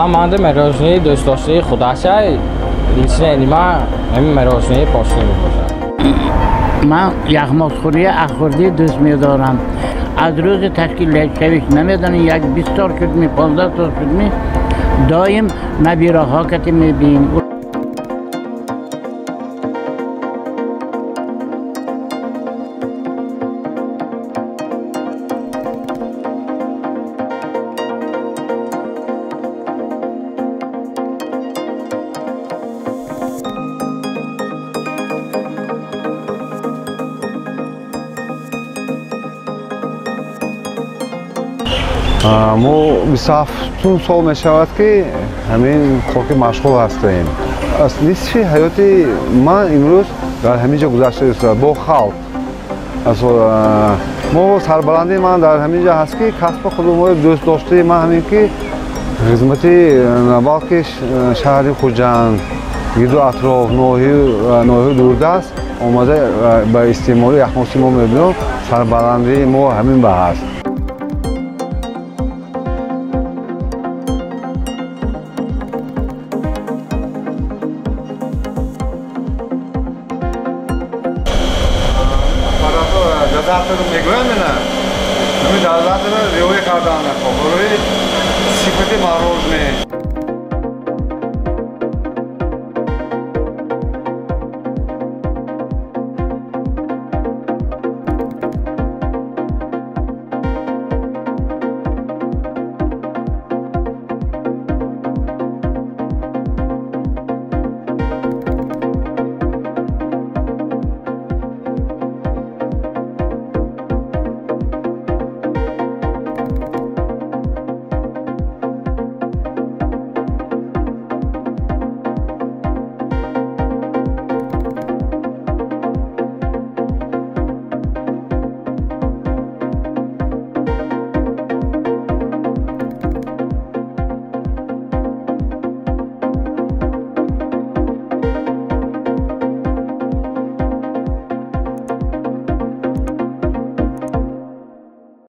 Манда мороженое дӯстдоштаи худаша, лично нима ҳамин мороженое пошна мебошад. Ман яхмозхӯрия ахурдӣ дӯст медорам. Аз рӯзи ташкилшавиш намедонам, як 20 сол шудми, 15 сол шудми, доим набираҳо кати мебием. Мо 27 сол мешавад, ки ҳамин корки машғул ҳастем. Нисфи ҳаёти ман имрӯз дар ҳамин ҷо гузашта истодааст бо халқ. Мо сарбаландии ман дар ҳамин ҷо ҳаст, ки касби худу дӯст доштаи ман ҳамин ки хизмати, балки шаҳри Хуҷанд, гирду атроф, ноҳияи дурдаст омада ба истеъмоли яхмоси мо мебинам. Сарбаландии мо ҳамин ба ҳаст. Дозаторро мегӯям, ина ҳамин дозаторро риоя кардан барои сифати мороженое.